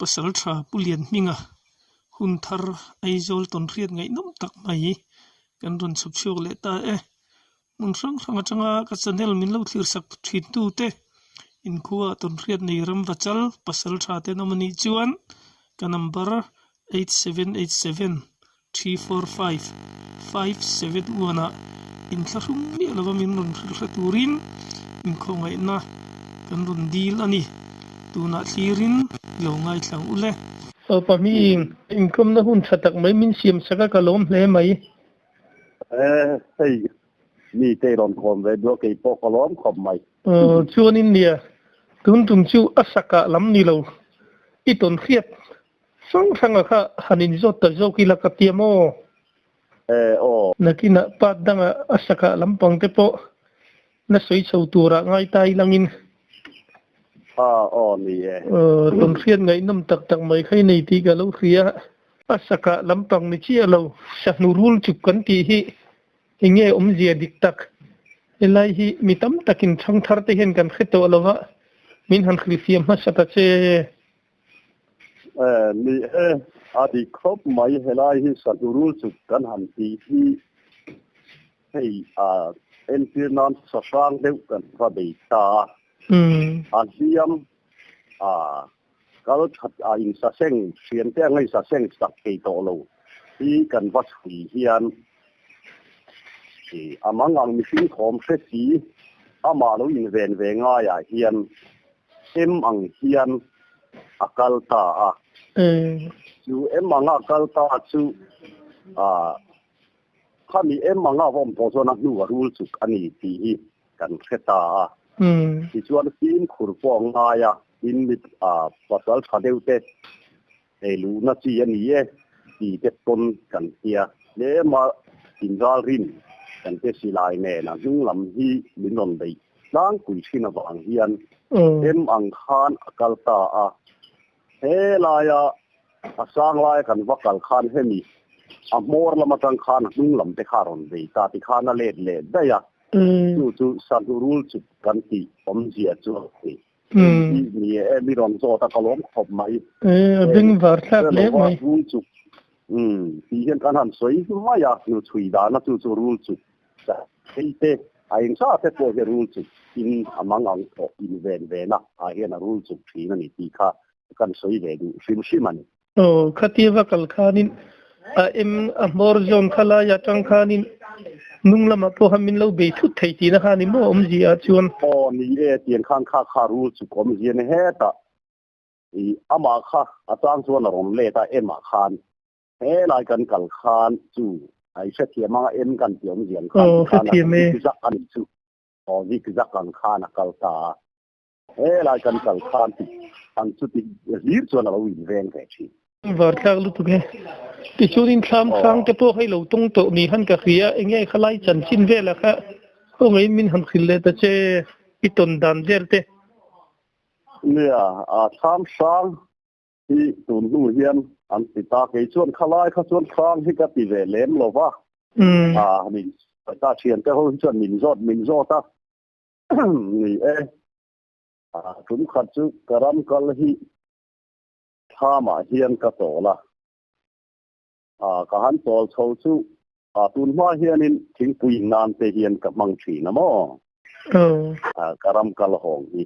Pasaltha Pu Lianhminga hun thar Aizawl tawnhriat ngaihnawm tak mai kan rawn chhawp chhuak leh ta e. Hmun hrang hrang atanga ka channel min lo thlir sak thin tute inkhua tawnhriat nei ram vachal Pasaltha ten awm anih chuan ka number 8787 345 571 ah inthlahrung miah lova min rawn hrilh hre turin inkhawngaihna kan rawn dil a ni. Tunah thlirin i lo ngaithlang u le. Aw pahnih inkawmna hun tha tak mai min siam sak a ka lawm hle mai. E hei mi te i rawn kawm ve duh a kei pawh ka lawm khawp mai. Aw chuanin nia tun tum chu a sakah lam ni lo i tawn hriat Sangthanga kha han inzawt ta zawk ila ka tia maw? E aw. Nakinah part danga a sakah lampang te pawh na sawi chho turah ngai ta ilangin. A aw ni e. Aw, tawnhriat ngaihnawm tak tak mai kha i nei tih ka lo hria. A sakah lampang ni chiah lo, sahnu rul chuk kan tih hi enge awmzia dik tak? Helai hi mi tam takin thangthar te hian kan hre tawh lova, min han hrilhfiam hmasa ta che. Ni e, a dik khawp mai helai hi Sahnurul chuk kan han tih hi hei a entir nan sahrang deuh kan va bei ta a, a hliam a kal that a insaseng hriam te anga insaseng sak thei tawh lo hi kan va chhui hian a mangang mihring thawm hre si amah lo inven ve ngaiah hian Em ang hian a kal ta a. Chu em anga a kal ta chu khami em anga a awm tawh chuan a hnu a rul chuk a ni tih hi kan hre ta a. Tichuan fimkhur pawh a ngai a, tin mi pasal tha deuh te ei luhna chi a ni e tih te pawn kan hria. Tlema inralrin kan te silai nen a hnung lam hi min rawn beih Tlangpui thin avang hian em ang khan a kal ta a, he laia a sang laia kan va kal khan hemi a hmawr lam atang khan a hnung lam te kha a rawn bei ta tikhan a let leh daih a, chu chu Sahnu rul chuk kan tih awmzia chu a ni. Hei hi ni e, mi rawn zawt a ka lawm khawp mai. A bengvar thlak hle mai. Rul chuk tih hian kan han sawi mai a, hnu chhui dana chu chu rul chuk Hei te, a eng sa te pawh hi rul chuk in a mang ang tawh in ven ve na ah hian a rul chuk thin a ni tih kha kan sawi ve duh hrim hrim a ni. Aw, khatia va kal khanin a em a hmawr zawn kha lai atang khanin hnung lamah pawh khan min lo bei thut thei tihna kha a ni maw awmzia ah chuan? Aw, ni e, tiang khan kha kha rul chuk awmzia ni hetah i amah kha a chang chuan a rawn let a emah khan Helai kan kal khan chu a i hrethiam anga em kan ti awmzia ang khan ti khan a zik zak a nih chu. Aw zik zak ang khan a kal ta a. Helai kan kal khan ti ang chu ti hlir chuan a lo inveng ve thin. Var tlak lutuk e. Tichuanin thlam hrang te pawh hei lo tung tawh ni han ka hria enge khalai chanchin vela kha khawngaih min han hrilh leh ta che i tawn dan vel te. Nia, a thlam hrang hi tun hnu hian an ti ta. Kei chuan khalai kha chuan hrang hi ka ti ve lem lo va. A min ta thian te ho hi chuan min zawt min zawt a. Ni e. A tum khat chu ka ram kal hi thlamah hian ka chawl a. A ka han chawl chho chu a tun hma hianin thingpui in nan te hian ka hmang thin a maw. A ka ram kal hawng hi.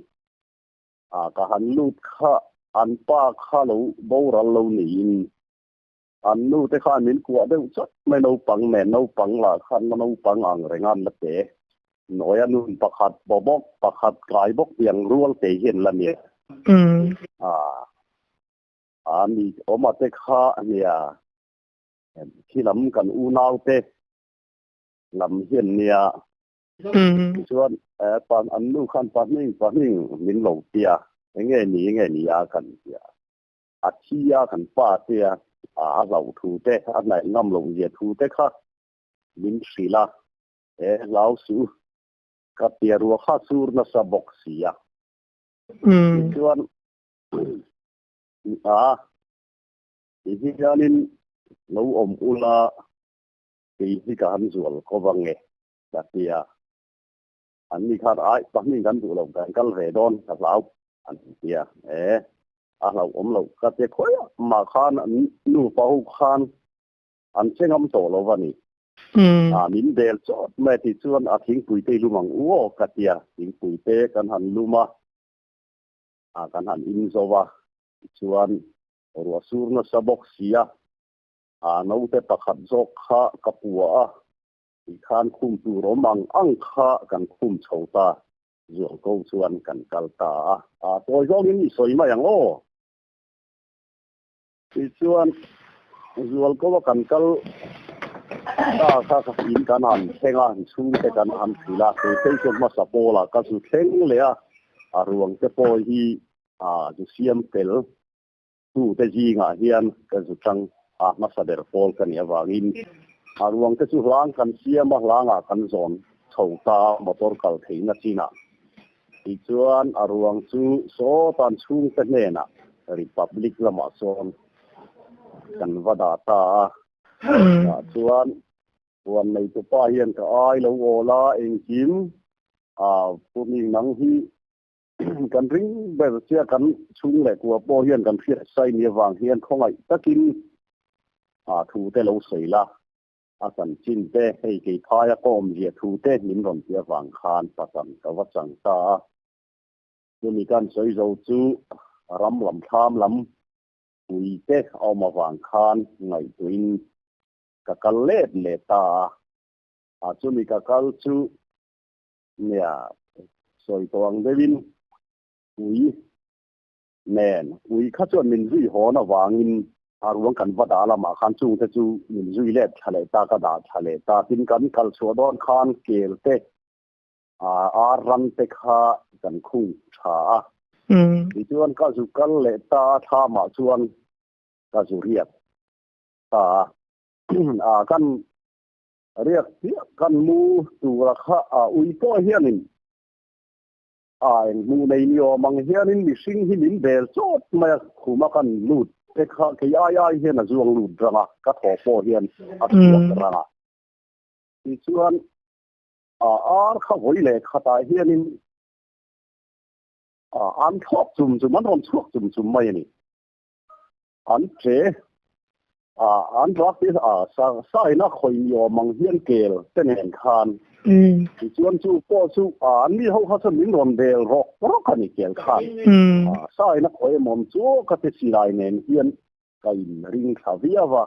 A ka han lut kha an pa kha lo boral lo niin an nu te khan min kuah deuh chawt mai naupang nen naupang lah khan naupang ang reng an la pe nawi a nun pakhat baw bawk pakhat kai bawk tiang rual te hian la nia a a mi awma te kha ania khi lam kan unau te lam hian nia Tichuan an nu khan pahnih pahnih min lo ti a, enge ni enge ni a kan ti a. A thi a kan pa te a, a hlauh thu te, a hnaih ngam loh zia thu te kha min hrilh a, e hlau suh ka tia rua kha sur nasa bawk si a. Tichuan a tihianin lo awm ula kei hi ka han zual ko vang e. Ka ti a, an ni khan ai pahnih kan duh lo kan kal ve dawn ka hlau an ti a, e A hlauhawm loh ka ti khawiah mah khan an nupa ho khan an che ngam tawh lo a ni. A min bel chawt mai tih chuan a thingpui te i lum ang u aw ka ti a, thingpui te kan han lum a, a kan han in zo a, tichuan ruah sur nasa bawk si a, a naute pakhat zawk kha ka pua a, tikhan khum tur awm ang ang kha kan khum chho ta. Zual ko chuan kan kal ta a. A tawi zawngin i sawi mai ang aw. Tichuan, zual ko a kan kal ta kha ka in kan han thleng a, chhungte kan han hrilh a, kei phei chuan hmasa pawlah ka zu thleng leh a, a ruang te pawh hi a zu siam fel tute zingah hian ka zu tang a, hmasa ber pawl ka nih avangin a ruang te chu hlang kan siam a, hlangah kan zawn chho ta a, motor kal theihna chinah. Tichuan a ruang chu sawtan chhungte hnenah Republic lamah sawn kan va dah ta a, tah chuan huan neitupa hian ka ai lo awl a, engkim a puming nang hi Kan ring ber chia kan chhung leh kua pawh hian kan hriat sai ni avang hian khawngaih takin a thu te lo sawi la, a chanchin te hei kei phaia ka awmzia thu te min rawn ti avang khan pachang ka va chang ta a. Chumi kan sawi zo chu ram lam thlam lam pui te a awm avang khan ngaihtuahin ka kal let leh ta a, a chumi ka kal chu Nia, sawi tawh ang deuhin ui nen, ui kha chuan min zui hawn avangin a ruang kan va dah lamah khan chungte chu min zui let tha leh ta, ka dah tha leh ta. Tin, kan kal chhuah dawn khan kel te, ar ram te kha kan khung tha a. Tichuan ka zu kal leh ta a, thlamah chuan ka zu riak ta a. Kan Riak chiah kan mu tura kha a ui pawh hianin a eng hmuh nei ni awm ang hianin mihring hi min bel chawt mai a, khuma kan lut te kha kei ai ai hian a zuang lut rang a, ka thaw pawh hian a chhuak rang a. Tichuan a ar kha vawi leh khatah hianin an thlawk chum chum, an rawn chhuak chum chum mai a ni. An che a, an rak te a, sa saina khawi ni awm ang hian kel te nen khan. Tichuan chu pawh chu a, an mi ho kha chuan min rawn bel rawk rawk a ni kel khan. A, saina khawi emaw awm chu ka ti silai nen hian ka in ring thla viau a.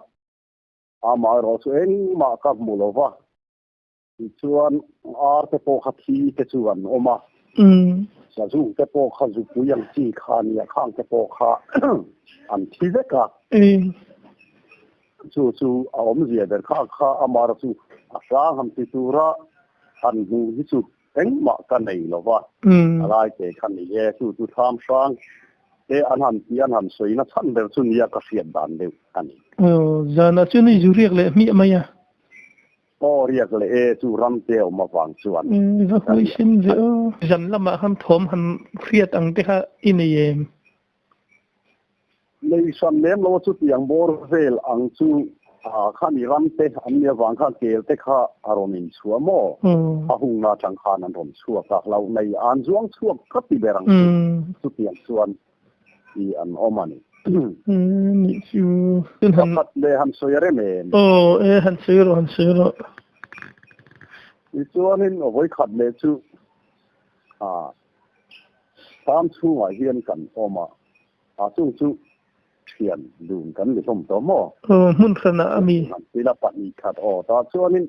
Amaherawh chu engmah ka hmu lo va. Tichuan ar te pawh kha thi te chu an awm a, sazu te pawh kha zupui ang chi kha a nia, khang te pawh kha an thi vek a. Chu chu a awmzia ber kha kha amar chu a hrang han ti tura han hmuh hi chu engmah ka nei lo va, a lai te kha ni e, chu chu thlam hrang te an han ti an han sawi na chhan ber chu nia ka hriat dan deuh a ni. Aw, zanah chuan i zu riak leh hmiah mai a. Aw riak leh e chu ram te awm avang chuan. I va huaisin ve aw. Zan lamah khan thawm han hriat ang te kha i nei em? Nei hran lem lo a chutiang bawr vel ang chu khami ram te an nih avang khan kel te kha a rawn inchhuah maw? A hungna atang khan an rawn chhuak a, hlauh nei an zuang chhuak ka ti ber ang chu chutiang chuan. hi an awm a ni. Nih chu. Pakhat leh han sawi a rem em? Aw e, han sawi rawh, han sawi rawh. Tichuanin vawikhat leh chu thlam chhungah hian kan awm a, a chung chu thian dun kan ni hlawm tawh maw? Aw, hmun hranah a mi. Tila pahnih khat aw, tah chuanin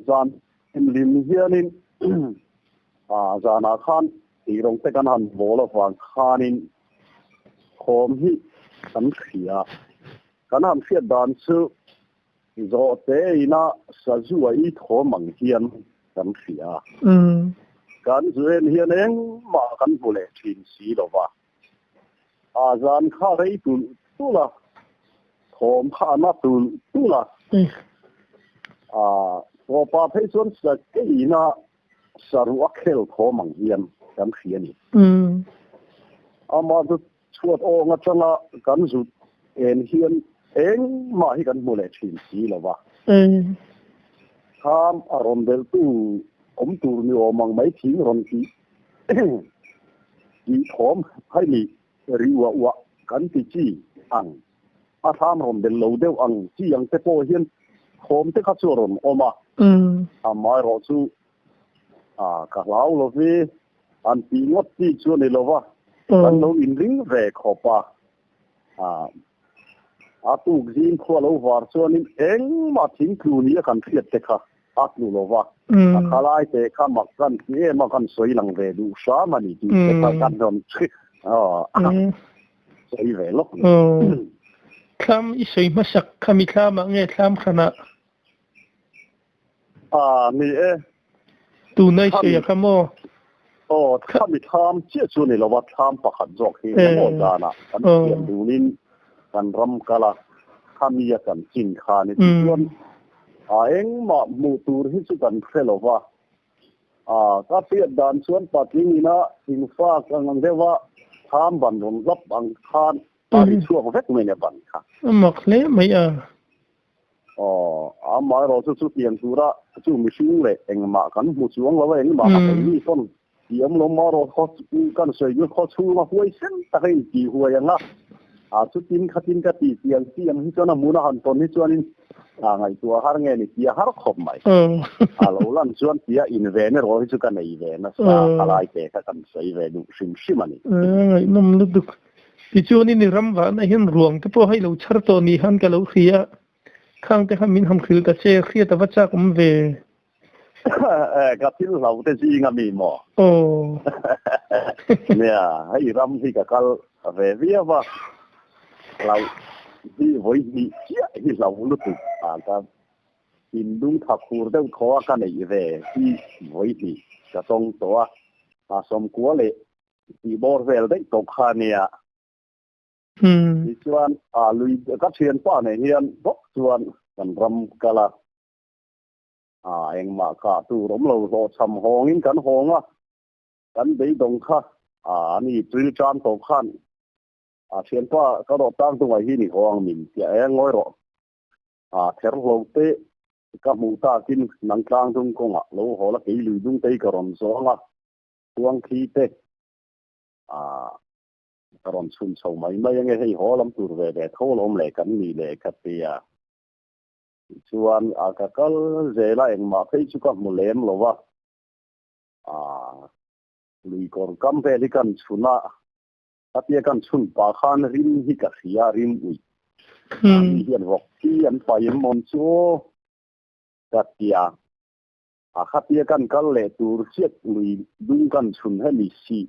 Zan lim hianin zanah khan tih rawng te kan han bawl avang khanin thawm hi kan hria. Kan han hriat dan chu zawhte ina sazu a i thawm ang hian kan hria. Kan zu en hian engmah kan hmu leh thin si lo va. Zan kha rei tulh tulh a, thawm kha a na tulh tulh a. Tawpa phei chuan sakeiin a saruh a khel thawm ang hian kan hria a ni. Amah chu chhuat awng atanga kan zut en hian engmah hi kan hmu leh thin si lo va. Kham a rawn belhtu awm tur ni awm ang mai thing rawn tih. Tih thawm hai ni. Ri uah uah kan ti chi ang, a thlam rawn bel lo deuh ang chi ang te pawh hian thawm te kha chu a rawn awm a. Amaherawh chu ka hlau lo vi, an tih ngawt chi chu a ni lo va, kan lo inring ve khawp a. A tuk zing khua lo var chuanin engmah thingtlu nia kan hriat te kha a tlu lo va, a khalai te kha mak kan ti em a, kan sawi lang ve duh hram a ni tih te kha kan rawn sawi ve lawk ni. Thlam i sawi hmasak kha mi thlamah nge thlam hranah? A ni e. Tuna i sawi a kha maw? Aw, khami thlam chiah chu ni lova, thlam pakhat zawk hi emaw danah kan thiam dunin kan ram kal a, khami a kan chin kha ni. Tichuan, a engmah hmuh tur hi chu kan hre lova, a ka hriat dan chuan patling ina thingfak ang ang deuha thlam ban rawn lap ang khan a ri chhuak vek mai nia ban kha. A mak hle mai a. Aw, amaherawh chu chutiang tura chu mihring leh engmah kan hmu chuang lo a, engmah ka thei mi pawn tih awm lo marawh khaw kan sawi chu khaw chhunga huai sen taka intih huai ang a, a chutin khatin ka tih tiang chiang hi chuan a hmun a han tawn hi chuanin a ngaihtuah har nge ni tih a har khawp mai. A lo lan chuan tia inven erawh hi chu ka nei ve nasa, ka lai te kha kan sawi ve duh hrim hrim a ni. Ngaihnawm lutuk. Tichuanin i ram vahna hian ruang te pawh hei lo chhar tawh ni khan ka lo hria a, khang te kha min han hrilh ta che, hriat a va chak awm ve. Ka thil hlo te zing a mi maw? Aw. Nia, hei ram hi ka kal ve viau a, hlo hi vawi hnih chiah hi hlo lutuk a ka thinlung tha khur deuh thaw a ka neih ve hi vawi hnih ka tawng tawh a, a sawmkua leh Tih bawr vel daih tawh kha nia. Tichuan a lui ka thianpa nen hian bawk chuan kan ram kal a, a engmah kah tur awm lo hlawhchham hawngin kan hawng a, kan beidawng kha a ni ṭil ṭan tawh khan a thianpa ka rawh tang hnungah hi ni haw ang min tia e ngawi rawh a ther hlo te ka hmuh takin nang tlang dung kawngah lo haw la kei lui dung te hi ka rawn zawng a. Chuang khi te ah ka rawn chhun chho mai mai ange hei haw lam tur ve ve tho lawm leh kan ni leh ka ti a. Tichuan a ka kal zel a engmah phei chu ka hmu lem lo va, ah lui kawr kam vel hi kan chhun a, khatia kan chhun pah khan rim hi ka hria rim uih. Mi hian vawk thi an pai em awm chu aw ka ti a. A khatia kan kal leh tur chiat lui dung kan chhun hemi si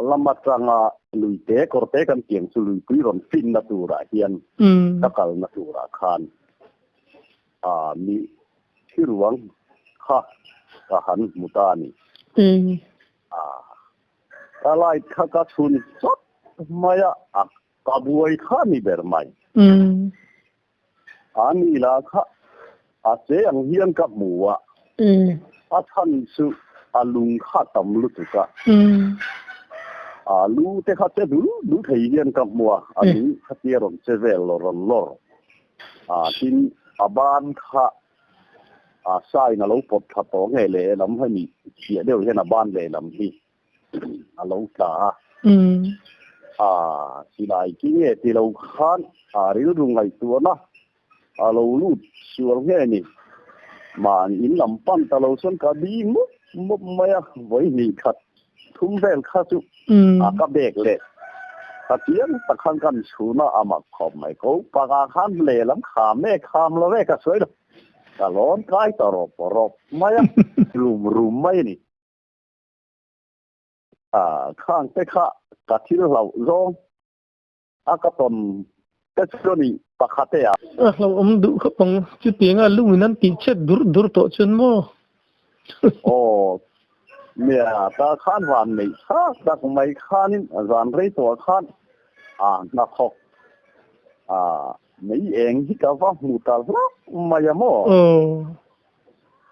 lam atanga lui te kawr te kan tiang chu luipui rawn finna turah hian ka kalna turah khan a mi thiruang kha ka han hmu ta a ni. A ka light kha ka chhun chawt mai a, a ka buai kha ni ber mai. A ni la kha a che ang hian ka hmu a, a chhan chu a lung kha tam lutuk a, a lu te kha che dul dul thei hian ka hmu a, a lung kha tia rawn che vel lo rawn lawr a, tin a ban kha a sain a lo pawt thla tawh nge lehlam hemi chiah deuh hian a ban lehlam hi a lo tla a. A silai ki nge ti lo khan a rilru ngaihtuahna a lo lut sual nge ni. Mahni in lam pan ta lo chuan ka bi mup mup mai a, vawi hnih khat thum vel kha chu a ka bek leh ka chiang tak khan kan chhun a, a mak khawp mai ko. Panga khan lehlam kham e kham lo e ka sawi lo, ka lawn kai ta rawp rawp mai a, rum rum mai a ni. A khang te kha ka thil hlauh zawng a ka tawn te chu ni pakhat e a. A hlauhawm duh khawp ang, chutianga lungin an tih chhet dur dur tawh chuan maw? Aw, nia ta khan van neih thlak tak mai khanin zan rei tawh khan a hnathawk a mei eng hi ka va hmu ta hlauh mai a maw? Aw.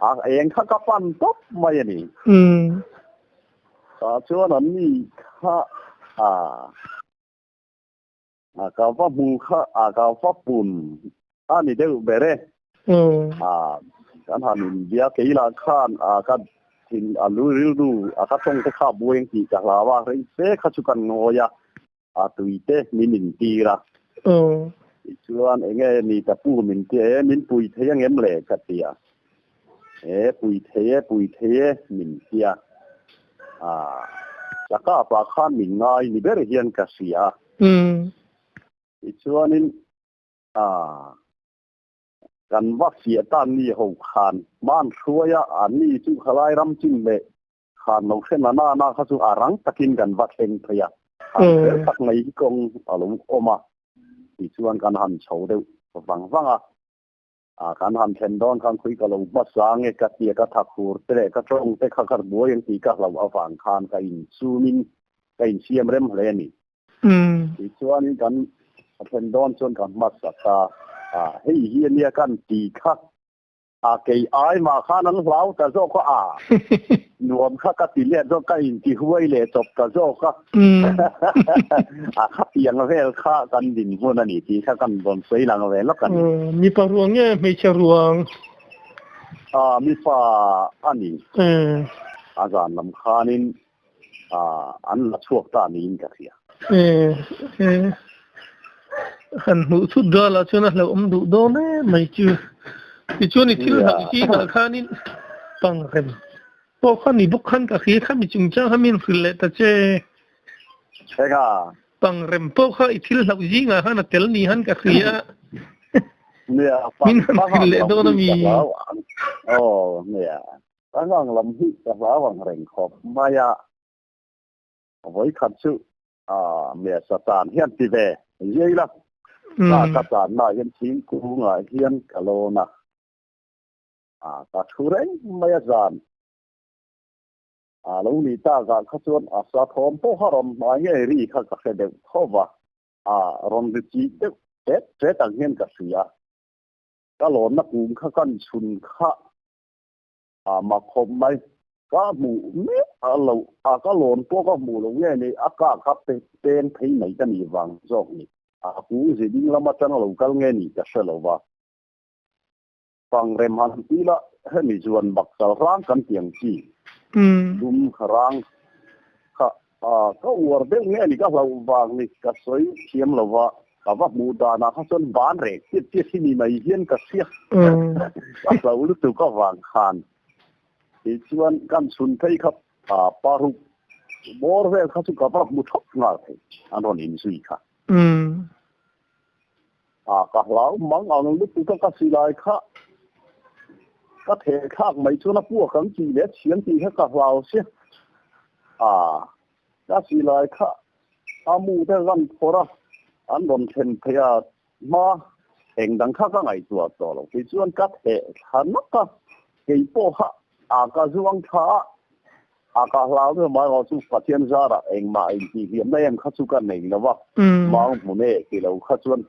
A eng kha ka pan tawp mai a ni. Tah chuan an ni kha a a ka va hmu kha a ka va pun a ni deuh ber e. A kan han inbia kei lah khan a ka thin a lu rilru a ka tawng te kha buai ang tih ka hlau a, rei fe kha chu kan ngawi a. A tui te min intir a. Tichuan enge ni ka pu min tia e, min pui thei angem le ka ti a. E pui thei e, pui thei e min tia. A Sakapa khan min ngai ni ber hian ka hria a. Tichuanin a kan va fiah tan ni ho khan hman hruai a, an ni chu khalai ram chin leh Khan lo hre na na na kha chu a rang takin kan va thleng phei a, khan fel tak mai hi kawng a lo awm a, tichuan kan han chho deuh vang vang a, a kan han thlen dawn khan khui ka lo hmasa nge ka tia ka thak hur te leh ka tawng te kha ka buai ang tih ka hlauh avang khan ka insumin ka insiam rem hle a ni. Tichuanin kan thlen dawn chuan ka hmasa ta a, hei hi ania kan ti kha A kei ai mah khan an hlau ta zawk a, a nuam kha ka ti let zawk, ka inti huai leh chawp ta zawk a. A khatiang vel kha kan dinhmun a ni tih kha kan rawn sawi lang ve lawk a ni. Mipa ruang nge hmeichhe ruang? A mipa a ni. A zan lam khanin an la chhuak ta niin ka hria. Han hmuh chhut dalah chuan a hlauhawm duh dawn em mai chu. Tichuan i thil hlauh zingah khanin pangrem pawh kha ni bawk khan ka hria kha mi chungchang kha min hrilh leh ta che. Enga? Pangrem pawh kha i thil hlauh zingah khan a tel ni han ka hria. Nia, Min han hrilh leh dawn a mi. Aw, nia. Ka ngang lam hi ka hlau ang reng khawp mai a, vawikhat chu Mesa tan hian ti ve zia ila, ka ka tanna hian thingkungah hian ka lawn a, ka thu reng mai a zan a lo nih takah kha chuan a sa thawm pawh kha rawn hmai ngei ri kha ka hre deuh tho va, rawn ri chih deuh tet tet ang hian ka hria. Ka lawnna kum kha kan chhun kha A mak khawp mai. Ka hmuh mek a lo a ka lawn pawh ka hmuh lo nge ni a ka kha peng phei mai ka nih vang zawk ni. A kung zi ding lam atang a lo kal nge ni ka hre lo va. Pangrem han ti la hemi chuan baksal rang kan ti ang chi. Dum rang kha ka uar deuh nge ni ka hlauh vang ni ka sawi thiam lo va. Ka va hmuh danah kha chuan ban reh chiat chiat hi ni mai hian ka hria. Ka hlau lutuk avang khan tichuan kan chhun phei kha paruk bawr vel kha chu ka va hmu thawk nghal thei an rawn inzui kha. Ka hlau mang ang lutuk a ka silai kha ka theh thlak mai chuan a puak ang tih leh a thiam tih kha ka hlau sia. Ka silai kha A mu te zan phawrh a, an rawn thlen theih a hma eng dang kha ka ngaihtuah tawh lo. Kei chuan ka theh thla nawk a, kei pawh kha a ka zuang tha a, a ka hlau deuh mai erawh chu Pathian zarah engmah intihhliamna em kha chu ka nei lo va, mau hmun e ti lo kha chuan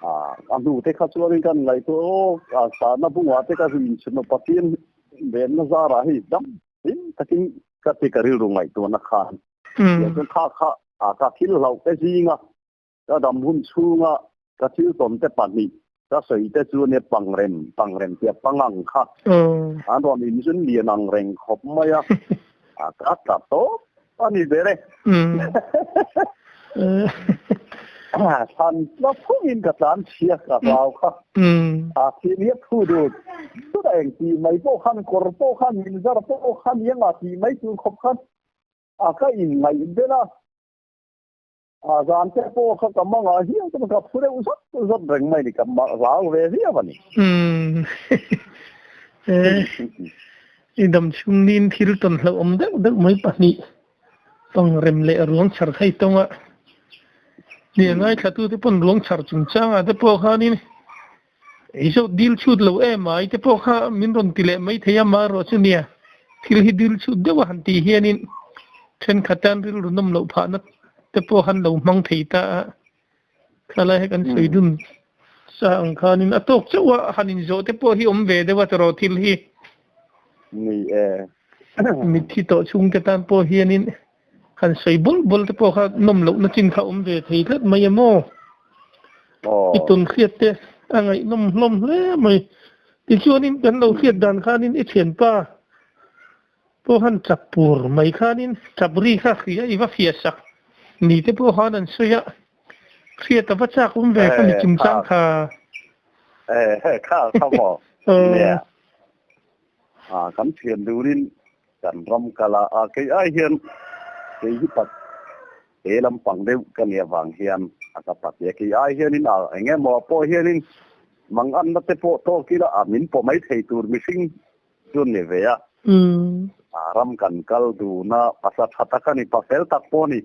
a hnu te kha chuanin kan ngaihtuah aw, a sahna bungah te ka zu inchhun a, Pathian venna zarah hei dam Hlim takin ka ti ka rilru ngaihtuahna khan tiang chuan kha kha a ka thil hlauh te zinga ka dam hun chhunga ka thil tawn te pahnih ka sawi te chu ania pangrem pangrem tia pangang kha an rawn inzun lian ang reng khawp mai a a ka tla tawp a ni ber e. Thlan tla phungin ka tlan chhia ka hlau kha. A thil hi a phu dut dut a eng tih mai pawh khan kawr pawh khan min zar pawh khan i anga tih mai tur khawp khan a ka inngaih bel a. A zan te pawh kha ka mangah hial te ka phu deuh zawt zawt reng mai ni ka hlau ve viau a ni. I dam chhung niin thil tawn hlauhawm deuh deuh mai pahnih. Pangrem leh ruang chhar thei tawnga nia ngaithlatute pawn ruang chhar chungchangah te pawh khanin ei zawh dil chhut lo em ai te pawh kha min rawn ti leh mai thei a, amaherawh chu nia thil hi dil chhut deuh a han tih hianin thenkhat tan rilru nawm loh phahna te pawh han lo hmang thei ta a, thlalai hi kan sawi dun sa ang khanin a tawk chauh a han inzawh te pawh hi awm ve deuh a tawrh thil hi. Ni e. Mitthi tawh chhungte tan pawh hianin han sawi bawlh bawlh te pawh kha nawm lohna chin kha awm ve thei tlat mai em aw. I tawn hriat te a ngaihnawm hlawm hle mai. Tichuanin kan lo hriat dan khanin i thianpa pawh han chap pur mai khanin chap ri kha hria i va fiah sak. Ni te pawh khan an sawi a, hriat a va chak awm ve kha mi chungchang kha. E kha kha maw nia a kan thian durin kan ram kala a kei ai hian kei hi pat he lampang deuh ka nia vang hian a ka pat e kei ai hianin a enge maw pawh hianin mangan na te pawh tawk ila a min pawh mai thei tur mihring chu ni ve a. A ram kan kal duna pasa tha tak a ni pa fel tak pawh ni.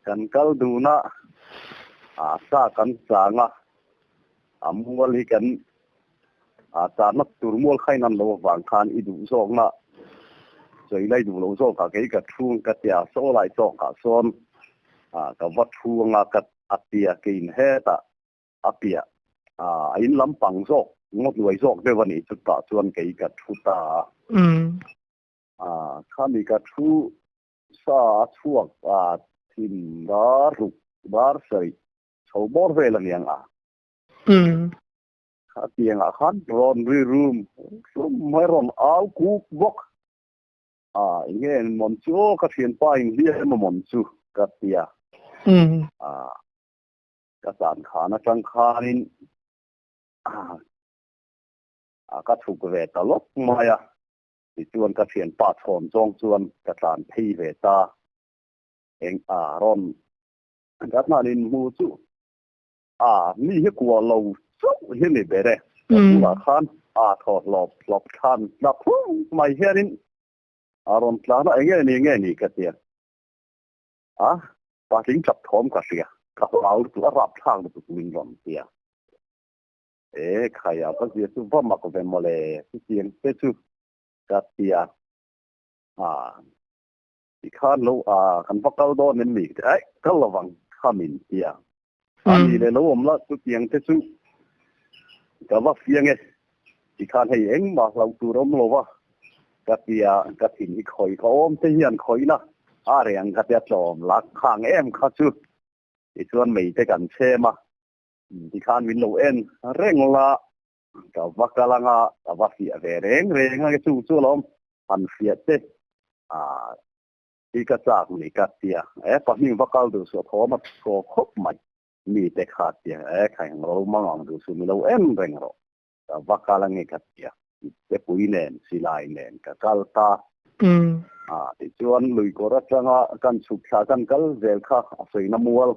Kan kal duna a sa kan chang a, a mual hi kan a chahna tur mual kha in an lo avang khan i duh zawkna sawi lai duh lo zawkah kei ka thu ka tia saw lai tawkah sawn a ka va thu anga ka a tia keiin hetah a piah a in lampang zawk ngawt luai zawk deuh a nih chutah chuan kei ka thu ta a. A khami ka thu sa a chhuak a thin dar ruk dar sarih chho bawr vel a niang a. A tiangah khan rawn ri rum rum mai rawn au kuk bawk. A enge mawn chu aw ka thianpa in hliam a mawn chu ka tia. A ka chan khan atang khanin a ka chhuk ve ta lawk mai a, tichuan ka thianpa chhawn zawng chuan ka tlan phei ve ta. Eng a rawn ka hnanin hmu chu a mi hi kua lo chauh hi ni ber e. Ka bulah khan a thaw hlawp hlawp thlan tla phung mai hianin a rawn tlan a, enge ni nge ni ka tia. A patling tap thawm ka hria, ka hlau lutuk a rapthlak lutuk min rawn tia. E khaia ka zia chu va mak ve mawle chutiang te chu ka tia. A tikhan lo a kan va kal dawn em mi ka ti aih kal lovang kha min tia. A ni leh lo awm la chutiang te chu ka va fiang e tikhan hei engmah hlauh tur awm lo va ka tia ka thin hi khawi ka awm te hian khawihna a reng ka tia tlawm lak khang em kha chu tichuan mei te kan chhem a tikhan min lo en reng la ka va kal anga ka va fiah ve reng reng a chu chu alawm han fiah te a I ka chak ni ka tia e pahnih va kal duh suh thawm a thaw khawp mai mi te kha tia e khai ang ro mang ang duh suh mi lo en reng rawh ka va kal ange ka tia te pui nen silai nen ka kal ta a tichuan lui kawr atanga kan chhuk thla kan kal zel kha a sawina mual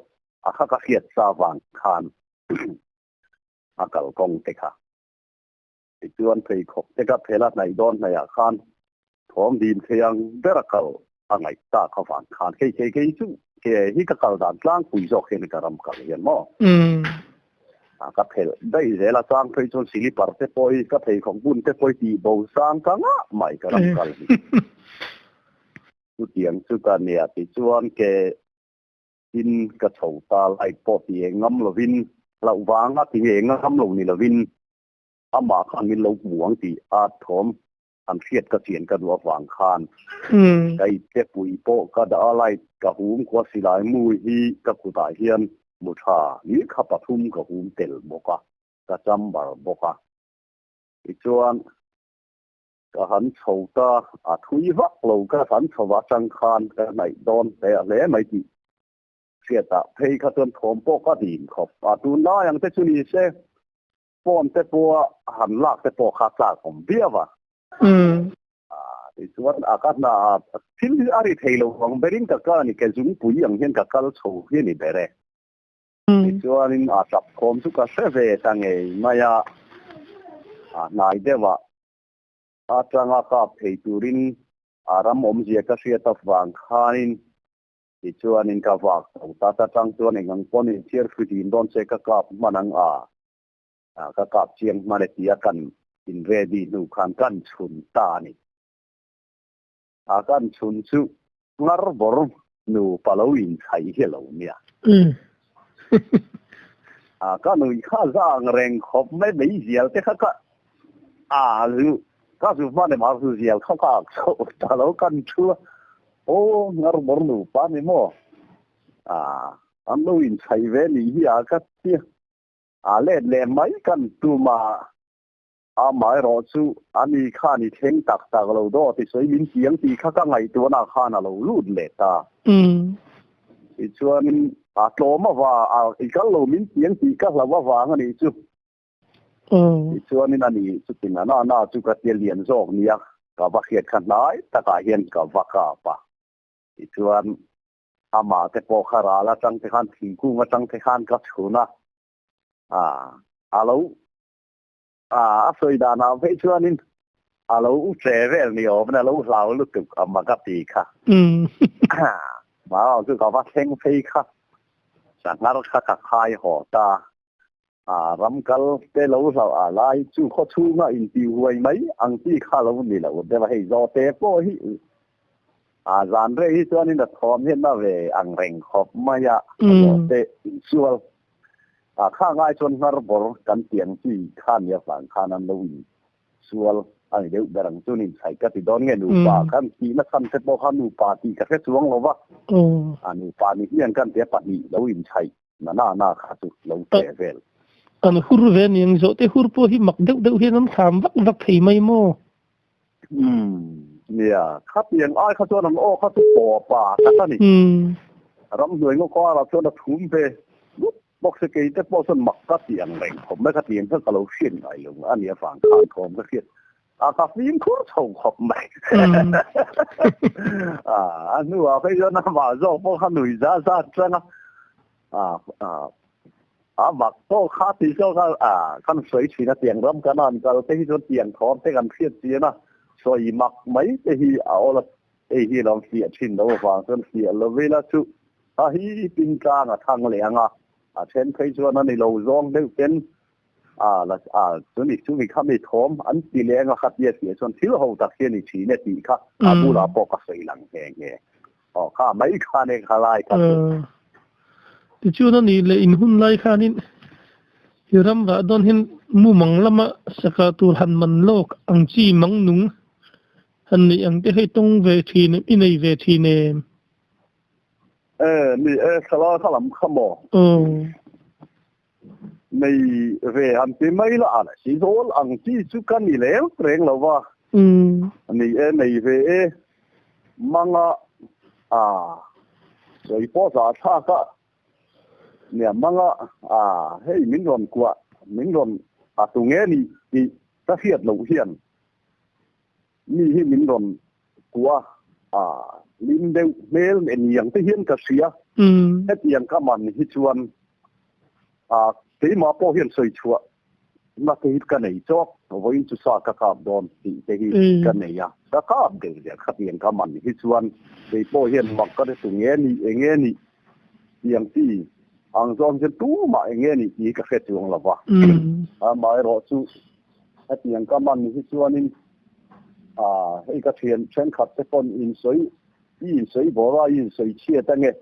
a kha ka hriat sa vang khan a kalkawng te kha Tichuan pheikhawk te ka phel a hnaih dawn hnaihah khan thawm dim thei ang ber a kal a ngaih tak avang khan hei kei kei chu ke hi ka kal dan tlangpui zawk hian ka ram kal hian maw ka phelh daih zel a chang phei chuan silipar te pawh hi ka pheikhawk bun te pawh hi tih bo sang ka ngah mai ka ram kal hi. Chutiang chu ka nia tichuan ke tin ka chho ta light pawh ti eng ngam lovin hlauh vanga ti nge ngam lo ni lovin Amah khan min lo hmu ang tih a thawm an hriat ka chian ka duh avang khan ka ipte pui pawh ka dah a, light ka hum khua silai mu hi ka kutah hian mu tha ni kha pathum ka hum tel bawk a, ka chamber bawk a. Tichuan ka han chho ta, a thui vak lo ka han chho atang khan ka hnaih dawn hle hle mai tih hriatah phei kha chuan thawm pawh ka dim khawp a, tunlai ang te chu ni se Phone te pawh han lak te pawh kha tlak awm viau a. Tichuan a ka hna a thil hi a ri thei lo ang berin ka kal a ni, ke zungpui ang hian ka kal chho hi a ni ber e. Tichuanin a tap khawm chu ka hre ve ta ngei mai a, a hnai deuhah atanga kap thei turin a ram awmzia ka hriat avang khanin tichuanin ka vak chho ta, ta tang chuan eng ang pawhin inchhiar fihlim dawn se ka kap hman ang a. Ka kap chiang hman e tia kan in ready hnu khan kan chhun ta a ni. A kan chhun chu ngar bawr nu pa lo in chhai hi a lo nia. A ka nui kha zang reng khawp mai mai zial te kha ka a zu ka zu hman em a zu zial kha ka ak chhoh ta lo kan thu a. Aw ngar bawr nu pa ni maw? A an lo in chhai ve nih hi a ka tia. A let leh mai kan tum a, amaherawh chu a ni khan i thleng tak tak lo daw ti sawi min tiang tih kha ka ngaihtuahna khan a lo lut leh ta. Tichuanin a tlawm ava a i kal lo min tiang tih ka hlau avang a nih chu. Tichuanin a ni chutin a na na chu ka tia lian zawk nia ka va hriat kha hnai takah hian ka va kap a. Tichuan amah te pawh kha ral atang te khan thingkung atang te khan ka chhun a, a lo A sawi danah phei chuanin a lo u che vel ni awm in a lo hlau lutuk a mak a ti kha. Mahau chu ka va thleng phei kha. Sanghar kha ka khai haw ta. A ram kal te lo hlauh a lai chu khaw chhunga inti huai mai ang chi kha lo ni lo deuh a, hei zawhte pawh hi a zan rei hi chuanin a thawm hian a ve ang reng khawp mai a, zawhte insual A kha ngai chuan hnar bawr kan tiang chi kha ni avang khan an lo in sual a ni deuh ber ang chuan inchhaih ka ti dawn nge nupa khan tihna chhan te pawh kha nupa tih ka hre chuang lo va, a nupa ni hian kan tia pahnih lo inchhaih na na na kha chu lo che vel. An hur ve aniang zawh te hur pawh hi mak deuh deuh hian an thlam vak vak thei mai maw? Umm nia, khatiang ai kha chuan an aw kha chu pawpa tak a ni. Ramhnuai ngaw karah chuan a thum ve dup bawk se kei te pawh chuan mak ka ti ang reng khawp mai khatiang kha ka lo hriat ngai lo a nia vang khan thawm ka hriat a ka fimkhur chho khawp mai. A hnuah phei chuan amah zawk pawh kha nui zat zat chang a. A mak pawh kha tih zawk a, a kan sawi thin a tiang ram kan han kal te hi chuan tiang thawm te kan hriat chian a, sawi mak mai te hi a awl a, hei hi lo fiah thin lo avang chuan fiah lo ila chu a hi ping tlang a thang leh ang a, a then phei chuan a ni lo zawng deuh ten a la a chumi chumi kha mi thawm an ti leh ang a khatia tih chuan thil ho tak hi a ni thin e tih kha a bulah pawh ka sawi lang nghe nghe. Aw kha mai khan e kha lai kha chu. Tichuan a nih leh in hun lai khanin i ram vah dawn hian mumang lama saka tur han man lawk ang chi mang nung han neih ang te hei tawng ve thin em i nei ve thin em? E ni e thla kha lam kha maw? Aw. Nei ve han ti mai la a si zawl ang chi chu ka ni leng reng lo va. Ni e nei ve e manga a sawi pawh za thlak a nia manga a hei min rawn kuah min rawn a tu nge ni tih ka hriat loh hian mi hi min rawn kuah a lim deuh hmel eng te hian ka hria. Hetiang ka man hi chuan a keimah pawh hian sawi chhuah na te hi ka nei chawk vawiin chu sa ka kap dawn tih te hi ka nei a ka kap deuh zel khatiang ka man hi chuan kei pawh hian mak ka hre tu nge ni eng nge ni tiang chi ang zawng hian tumah eng nge ni tih hi ka hre chuang lo va amaherawhchu hetiang ka man hi chuanin Ah, hei ka thian thenkhat te pawn in sawi, i in sawi bawr a, i in sawi chhiat ange.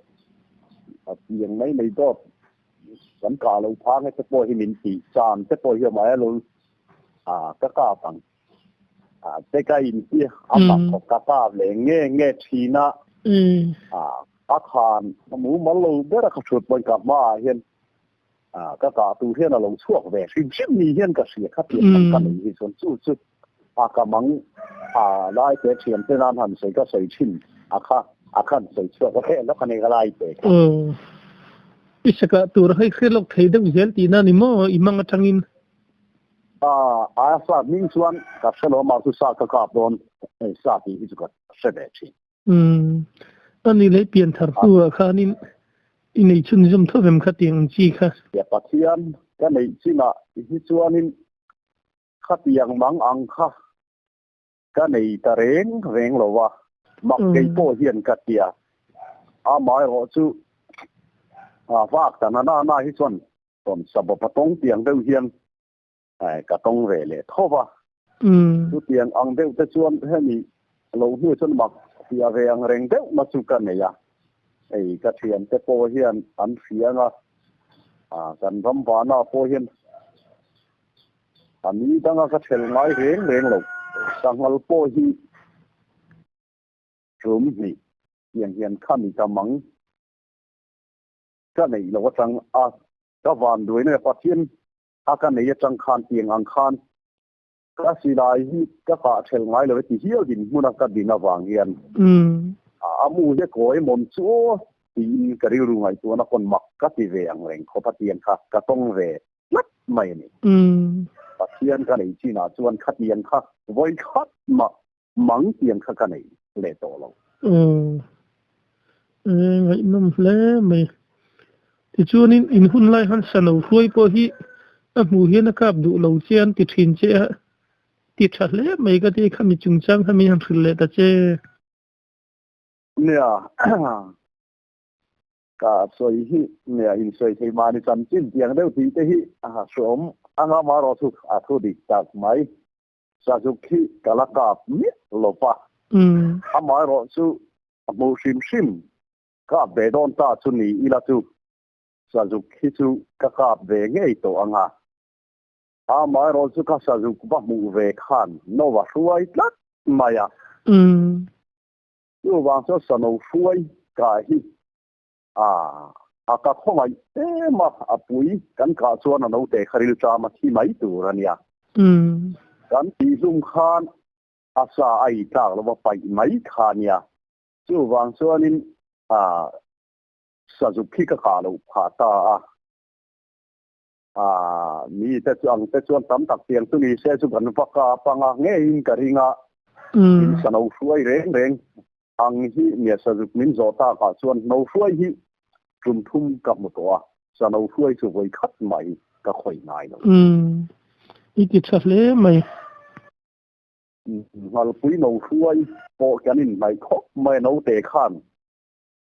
A piang mai mai dawt kan kah lo phang e te pawh hi min tih chan te pawh hi awm ai lo. Ah, ka kap ang. Ah, te ka in hi a mak khawp ka kap leh nge nge thin a. Ah, a khan a mumal lo ber a ka thut pawn ka hmaah hian Ka kah tur hian a lo chhuak ve hrim hrim ni hian ka hria kha pian ang ka nei hi chuan chu chu a ka mang a lai te thian te nan han sawi ka sawi thin a kha a khan sawi chhuak a hreh lawk a nei ka lai te kha. I sakah tur hei hre lawk thei deuh zel tihna ni maw i mang atangin? A sa hming chuan ka hre lo mah chu sa ka kap dawn sa tih hi chu ka hre ve thin. Umm. A ni leh pian thar hnuah khanin i nei chhunzawm tho vem kha tiang ang chi kha. Tia Pathian ka neih chinah hi chuanin khatiang mang ang kha ka nei ta reng reng lo a, mak kei pawh hian ka tia. Amaherawh chu vak ta na na na hi chuan rawn sabawp a tawng tiang deuh hian Ka tawng ve leh tho va. Chutiang ang deuh te chuan hemi lo hnu chuan mak tia ve ang reng deuh na chu ka nei a. Hei ka thiante pawh hian an hriang a, kan ram vana pawh hian a ni danga ka thel ngai reng reng lo. Sanghal pawh hi tum hnih tiang hian khami ka mang ka neih loh atang a, ka vanduaina Pathian A ka nei atang khan tiang ang khan ka silai hi ka kah ṭhel ngai lo e ti hial din hmuna ka din avang hian a mu hi a kawi mawn chu aw. Tiin ka rilru ngaihtuahna pawn mak ka ti ve ang reng khawp a tiang kha ka tawng ve tlat mai a ni. Pathian ka nei chinah chuan khatiang kha vawi khat mah mang tiang kha ka nei leh tawh lo. Aw, ngaihnawm hle mai. Tichuanin in hun lai han sa lo hruai pawh hi a hmuh hian a kap duh lo che an ti thin che a, ti tha hle mai ka ti khami chungchang kha min han hrilh leh ta che. Nia, ka sawi hi nia insawi thei mahni chanchin tiang deuh tih te hi a hreawm anga marawh chu a thu dik tak mai. Sazuk hi ka la kap miah lo va, amaherawh chu a hmuh hrim hrim kap ve dawn ta chu ni ila chu Sazuk hi chu ka kap ve ngei tawh anga. Amaherawh chu ka Sazuk va hmuh ve khan no a hruai tlat mai a. Chuvang chuan sano hruai kah hi a ka khawngaih em a, a pui kan kah chuan a naute kha rilṭam a thi mai tur a nia. Kan tihhlum khan a sa a ei tlak lo va paih mai kha a nia. Chuvang chuanin sazuk hi ka kah loh phah ta a. Mite chu ang te chuan tam tak tiang chu ni se chu kan va kap anga ngeiin ka ring a, in sa no hruai reng reng ang hi nia sazuk min zawh tak ah chuan no hruai hi tum thum ka hmu tawh a, sa no hruai chu vawi khat mai ka khawih ngai lo. Umm, i ti tha hle mai. Nghalpui no hruai pawh kan inhnaih khawp mai a naute khan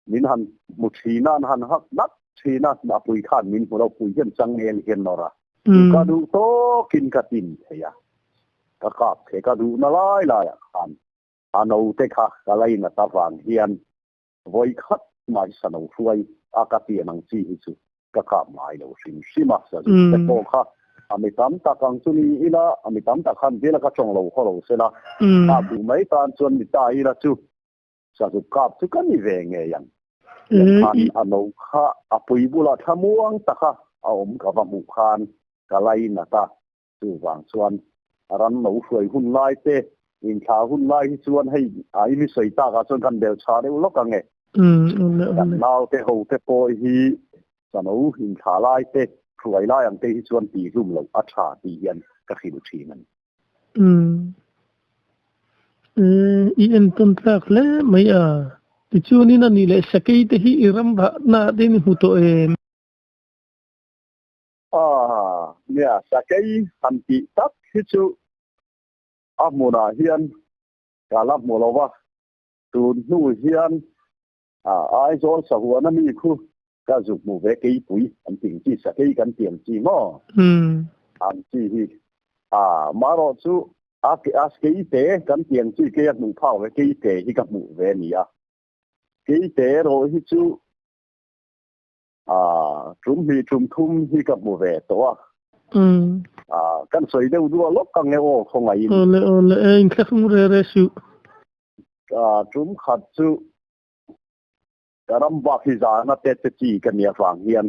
Min han hmu thin a, an han hak nak thin a, a pui khan min hmu lo, pui hian changel hian nawr a. Ka duh tawkin ka tin thei a, ka kap thei, ka duhna lai laiah khan a naute kha ka lainat avang hian vawi khat mai sa no hruai a ka pian ang chi hi chu ka kap ngai lo hrim hrim a, sazuk te pawh kha a mi tam tak ang chu ni ila, a mi tam tak khan vela ka tawng lo khaw lo sela, kap duh mai tan chuan mi ta ila chu Sazuk kap chu ka ni ve ngei ang. Tiang khan a no kha a pui bulah thlamuang taka a awm ka va hmuh khan ka lainat a, chuvang chuan ram no hruai hun lai te, inthlah hun lai hi chuan hei a i mi sawi takah chuan kan bel tha deuh lawk ang e. Kan naute ho te pawh hi sano inthlah lai te, hruai lai ang te hi chuan tihhlum loh a tha tih hian ka hrilh thin a ni. Umm. I entawn tlak hle mai a. Tichuanin a nih leh sakei te hi i ram vahna te in hmu tawh em? Aaa, nia, sakei han tih tak hi chu a hmunah hian ka la hmu lo va, tun hnu hian Aizawl sahuana mi khu ka zuk hmu ve keipui an tih ang chi sakei kan tih ang chi maw? Ang chi hi marawh chu a keite kan tih ang chi kei a hmuh phak ve keite hi ka hmuh ve a ni a, keite erawh hi chu tum hnih tum thum hi ka hmu ve tawh a, kan sawi deuh duah lawk ang e aw khawngaihin. Awle awle e inthlahrung re re suh. Tum khat chu ka ram bak hi zana te te chi ka nia vang hian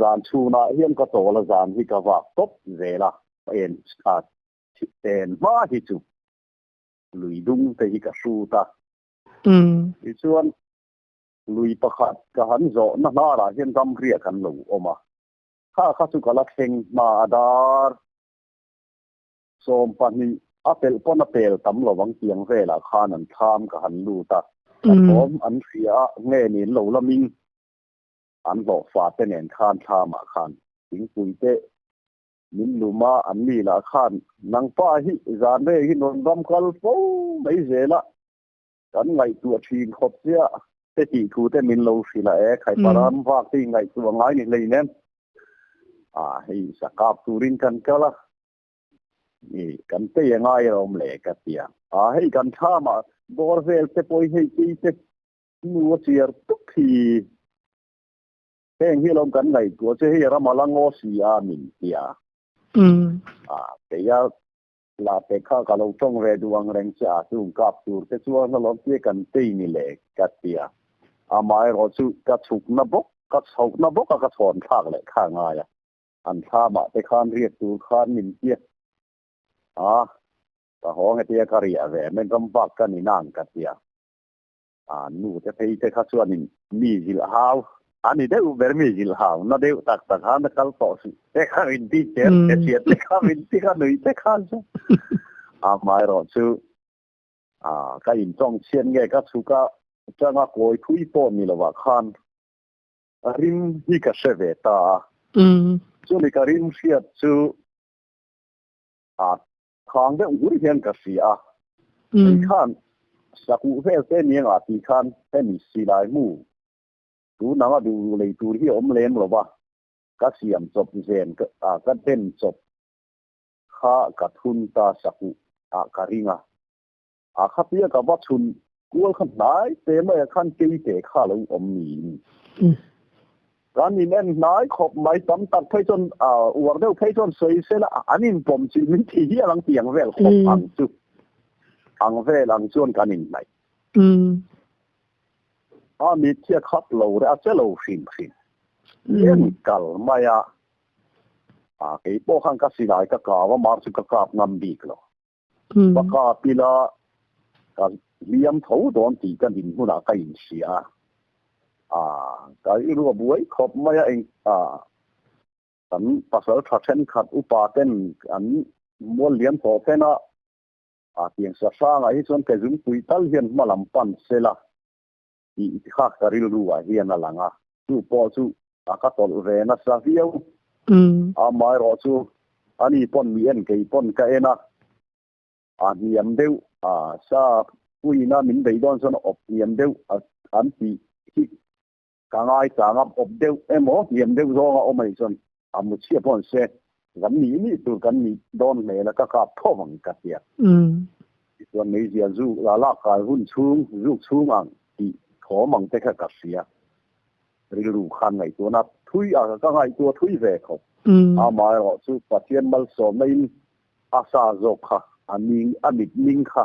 zan chhunah hian ka chawl a zan hi ka vak tawp zel a en en hma hi chu lui dung te hi ka hrut a tichuan lui pakhat ka han zawh na hnarah hian ram riak an lo awm a kha kha chu ka la thleng hma a dar 20 a pelh pawn a pel tam lo ang tiang velah khan an thlam ka han lut a, ka thawm an hria a, nge niin lo lamin an hlawhfa te nen khan thlamah khan thingpui te min lum a, an mi lah khan nangpa hi zan reng hi rawn ram kal fo mai zel a, kan ngaihtuah thin khawp chiah te tih thu te min lo hrilh a e, khaipa ram vak te ingaihtuah ngai ni hleinem a, hei sakap turin kan kal a. Ni, kan tei a ngai alawm le ka ti a. A, hei kan thlamah bawr vel te pawh hi hei kei te nu a chiar tuk hi. Heng hi alawm kan ngaihtuah che hei ram a la ngaw si a min ti a. A, kei a la te kha ka lo tawng ve duh ang reng che a, chung kap tur te chuan alawm tia kan tei ni le ka ti a. Amaherawh chu ka chhukna bawk, ka chhohna bawk a ka chhawn thlak leh kha a ngai a. An thlamah te khan riak tur khan min tia a, ka haw nge tia ka riah ve men ram vak ka ni nang ka tia. A nu te phei te kha chuanin mi zilh hau a ni deuh ber mi zilh hau na deuh tak tak khan a kal tawh suh te kha min ti cher che chhiat te kha min ti kha nui te khan chu amaherawh chu a ka intawng chhiat nge ka chhuk a changa kawi thui pawh ni lovah khan rim hi ka hre ve ta a chumi ka rim hriat chu a Khang deuh ngur hian ka hria a, hei khan sakuh vel te ni anga tih khan hemi silai mu tun anga duh duh lei tur hi a awm lem lo va, ka siam chawp zen ka den chawp kha ka thun ta sakuh ah ka ring a, a khatia ka va chhun kual kha hnai te mai ah khan keite kha lo awm niin kan in en hnai khawp mai tam tak phei chuan uar deuh phei chuan sawi sela an in pawm chilh min thi hial ang tih ang vel khawp ang chu ang vel ang chuan kan in hnaih a mitthia khap lo reh a che lo hrim hrim en kal mai a kei pawh khan ka silai ka kau a mar chu ka kap ngam bik lo. Ka kap ila ka hliam tho dawn tih ka din hmunah ka inhria a, ah ka rilru a buai khawp mai a, eng ah kan pasal tha thenkhat upa ten an mual liam tawh ten a, ah tiang sa hrangah hi chuan ke zungpui tal hian hma lam pan sela tih kha ka rilru ah hian a lang a, chu pawh chu a ka tawlh ve nasa viau. Amaherawh chu ani pawn mi en kei pawn ka en a, a hniam deuh a sa puiin a min bei dawn chuan awp hniam deuh an tih hi ka ngai chang a, awp deuh emaw hniam deuh zawng a awm anih chuan a mu chhia pawh an se kan nih nih tur kan nih dawn hmel a ka kap tho ang ka tia. Tichuan meizia zuk la lak kai hun chhung zuk chhung ang tih thawm ang te kha ka hria. Rilru khan ngaihtuahna thui a ka ngaihtuah thui ve khawp. Amaherawh chu Pathian malsawmna in a sa zawk kha a ning a mit ning kha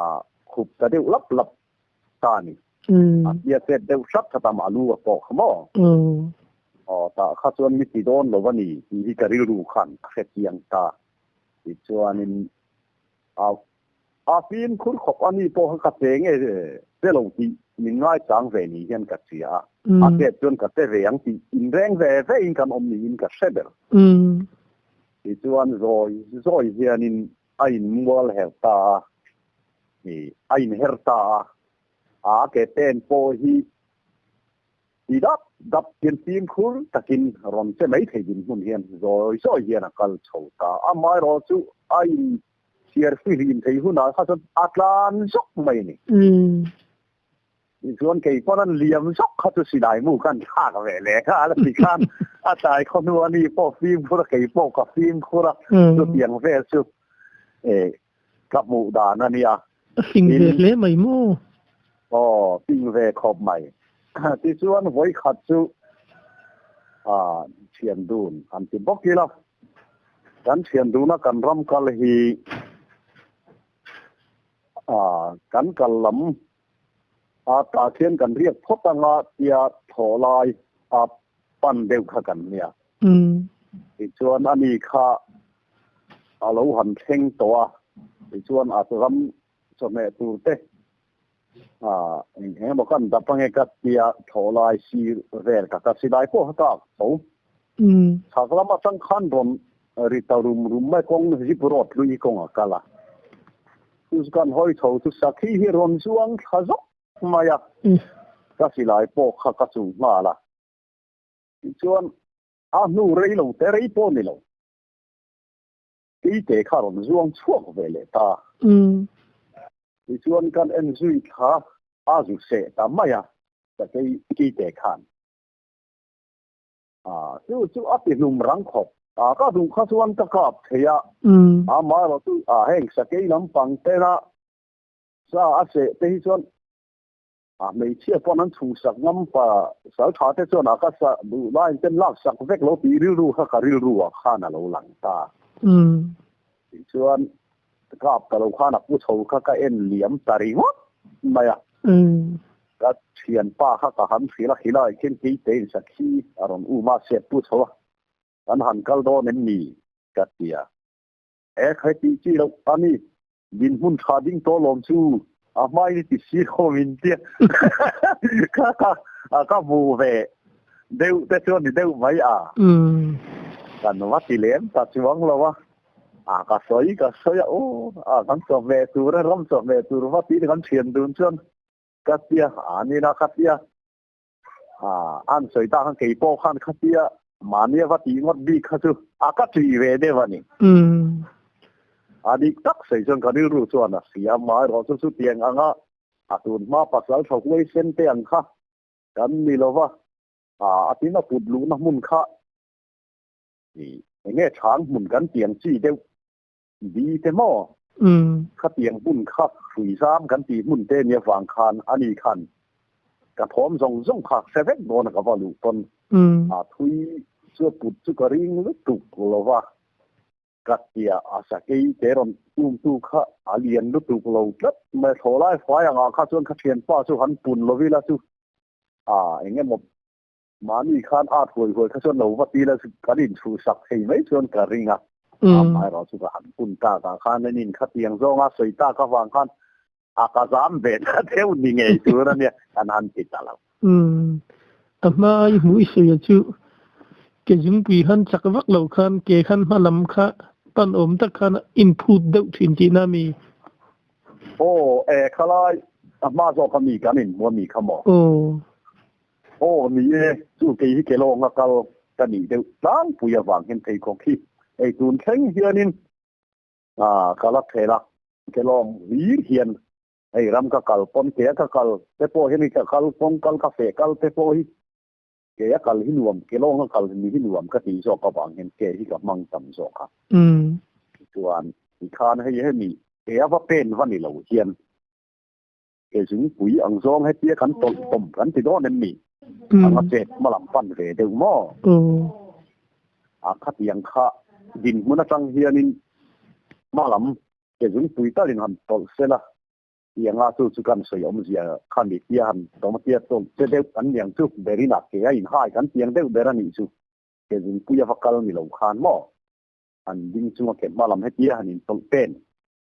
a khup ta deuh lap lap ta a ni. A tia chet deuh hrat hrat a mah lu a pawh kha maw? Aw tah kha chuan mi ti dawn lo a ni tih hi ka rilru khan a hre chiang ta. Tichuanin a a fimkhur khawp a ni pawh kha ka che nge che lo tih min ngaichang ve ni hian ka hria a. A chet chuan ka che ve ang tih inreng ve ve in kan awm niin ka hre ber. Tichuan zawi zawi hianin a inmual her ta a, ih a inher ta a, a ke pen pawh hi ti dap dap hian fimkhur takin rawn che mai thei dinhmun hian zawi zawi hian a kal chho ta a, amaherawh chu a inchhiar fihlim thei hunah kha chuan a tlan zawk mai a ni. Tichuan kei pawn an liam zawk kha chu silai mu khan thlak ve leh nghal a ti khan a tlai khaw hnu a ni pawh fimkhur a kei pawh ka fimkhur a chutiang vel chu eh ka hmuh dan a nia. A fing ve hle mai maw? Aw fing ve khawp mai. Tichuan vawikhat chu ah thian dun an ti bawk ila kan thian duna kan ram kal hi ah kan kal lam A tah khian kan riak phawt anga tia thaw lai a pan deuh kha kan nia. Tichuan ani kha a lo han thleng tawh a, tichuan a ram chawhmeh tur te eng eng emaw kan dap ange ka tia thaw lai sir vel ka ka silai pawh kha ka ak tho. Chhak lam atang khan rawn ri ta rum rum mai kawng zip road hlui kawng a kal a. Chu kan hawi chho chu sakhi hi rawn zuang thla zawk mai a, ka silai pawh kha ka chung nghal a. Tichuan a hnu rei lo te rei pawh ni lo, keite kha rawn zuang chhuak ve leh ta. Tichuan kan en zui thla a zu seh ta mai a, keite khan. A, chu chu a ti hlum rang khawp. A, ka duh kha chuan ka kap thei a. Amaherawh chu a heng sakei lampang tena sa a seh te hi chuan a hmeichhia pawn an chhuhsak ngam pa sal tha te chuan a ka sa duh laiin ten laksak vek lo tih rilru kha ka rilru ah khan a lo lang ta. Tichuan kap ta lo khan a pu chho kha ka en liam ta ringawt mai a. Ka thianpa kha ka han hrilh a, khilai khian keite in sakhi a rawn um a, sep pu chho a, kan han kal dawn em ni? ka ti a. E khai tih chi loh a ni, dinhmun tha ding tawh lawm chu. A hmain i ti si lo min tia kha kha ka hmu ve deuh te chuan ni deuh mai a. Kan va ti lem ta chuang lo a. A ka sawi ka sawi a aw a kan chawhmeh tur a ram chawhmeh tur va tiin kan thian dun chuan ka tia a nina ka tia a an sawi ta khan kei pawh khan khatia mahnia va tih ngawt bik kha chu a ka tih ve deuh a ni. A dik tak sawi chuan ka rilru chuan a hria amaherawh chu chutiang anga a tun hma pasal tha huaisen te ang kha kan ni lo va, a tin a put luhna hmun kha eng nge chhang hmun kan tiang chi deuh bi te maw? Khatiang hmun kha hrui zam kan tih hmun te nia vang khan a ni khan ka thawm zawng zawng kha hre vek dawn a ka va luh pawn a thui chu a put chu ka ring lutuk lo va, ka tia a sakei te rawn um tu kha a lian lutuk lo tlat mai thlawhlai fai angah kha chuan ka thianpa chu han pun lo ila chu a eng emaw Mahni khan at huai huai kha chuan lo va ti la kan inchhuhsak thei mai chuan ka ring a. Amaherawh chu ka han hun tak ah khan an in khatiang zawnga sawi tak avang khan a ka zam ve ta deuh ni ngei tur a nia kan han ti ta lo. Umm. A hma i hmuh i sawi a chu ke zungpui khan chak vak lo khan ke khan hma lam kha pan awm tak khan a inphut deuh thin tihna a mi? Aw e khalai a hma zawk a mi kan inhmu a mi kha maw? Aw. Aw ni e, chu kei hi Kelawng a kal ka nih deuh tlangpui avang hian pheikhawk hi ei tun thleng hianin ka la thel a, Kelawng hlir hian hei ram ka kal pawn ke a ka kal te pawh hian ka kal kawng kal ka feh kal te pawh hi ke a kal hi nuam Kelawng a kal ni hi nuam ka tih zawk avang hian ke hi ka hmang tam zawk a. Chuan tikhan hei hemi ke a va pen va ni lo hian Ke zungpui ang zawng hetia kan tawlh tawm kan ti dawn em ni? Anga chet hma lam pan ve deuh maw? A khatiang kha dinhmun atang hianin hma lam ke zungpui talin han tawlh sela tianga chu chu kan sawi awmzia kha ni tia han tawm atia tawlh che deuh an niang chu berina ke a inhai kan tiang deuh ber a nih chu ke zungpui a va kal ni lo khan maw? Han ding chunga ke hma lam hetia han intawlh pen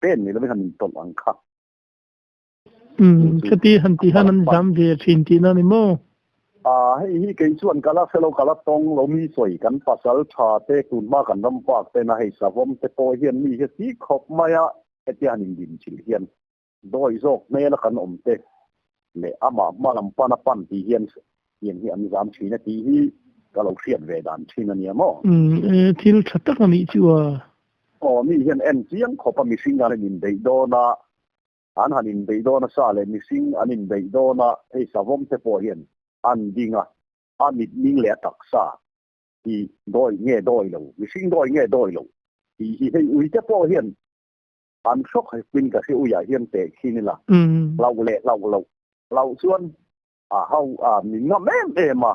pen ni lovin han intawlh ang kha. Umm, khati han tih hian an zam ve thin tihna a ni maw? A, hei hi kei chuan ka la hrelo, ka la tawng lo mi sawi kan pasal tha te tun hma kan ram vak ten a hei savawm te pawh hian mi hi si khawp mai a, hetia han indin chilh hian dawi zawk hmel a kan awm te leh amah hma lam pan a pan tih hian tiang hi an zam thin a tih hi ka lo hriat ve dan thin a nia maw? Umm, e, thil tha tak a nih chu a. Aw, mi hian en chiang khawp a mihring an inbeih dawn a, An han inbeih dawn a sa leh mihring an inbeih dawn a, hei savawm te pawh hian an ding a, a mitming leh a taksa hi dawi nge dawi lo, mihring dawi nge dawi lo tih hi hei ui te pawh hian an hrawk hepin ka hria uiah hian teh khin ila, hlauh leh hlauh loh, hlauh chuan a hau a min ngam em em a,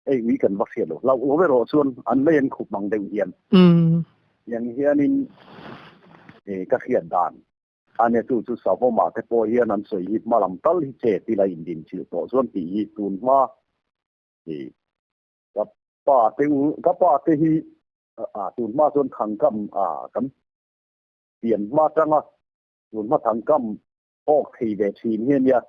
hei ui kan va hriat lo, hlauh lo erawh chuan an mei an khup mang deuh hian tiang hianin ka hriat dan. Ania chu chu Savawmah te pawh hian an sawi hi hma lam tal hi che tila indin chilh tawh chuan tih hi tun hma i ka pa te u ka pa te hi a tun hma chuan thangkam a kan pian hma tanga tun hma thangkam awk thei ve thin hi ania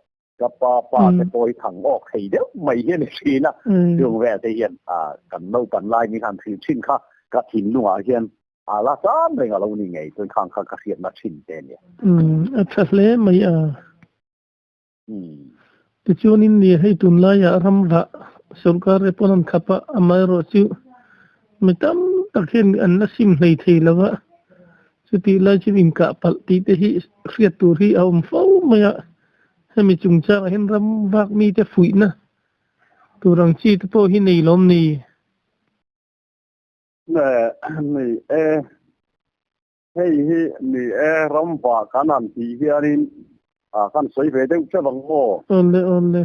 ka pa pa te pawh hi thang awk thei deuh mai hi a ni thin a chung vel te hian a kan naupan lai min han thlir thin kha ka thinlungah hian A la cham reng a lo ni ngei chuan khang kha ka hriatna thin te a nia. Umm a tha hle mai a. Umm. Tichuanin ni hei tunlaiah ramvah sorkar te pawn an khap a, amaherawh chu mi tam tak hian an la sim hlei thei lo va, chutih lai chuan inkah palh tih te hi hriat tur hi a awm fo mai a, hemi chungchangah hian ram vak mite fuihna tur ang chi te pawh hi nei lawm ni? Ni e, hei hi ni e ramva kan han tih hianin kan sawi ve deuh teuh ang maw? Awle awle.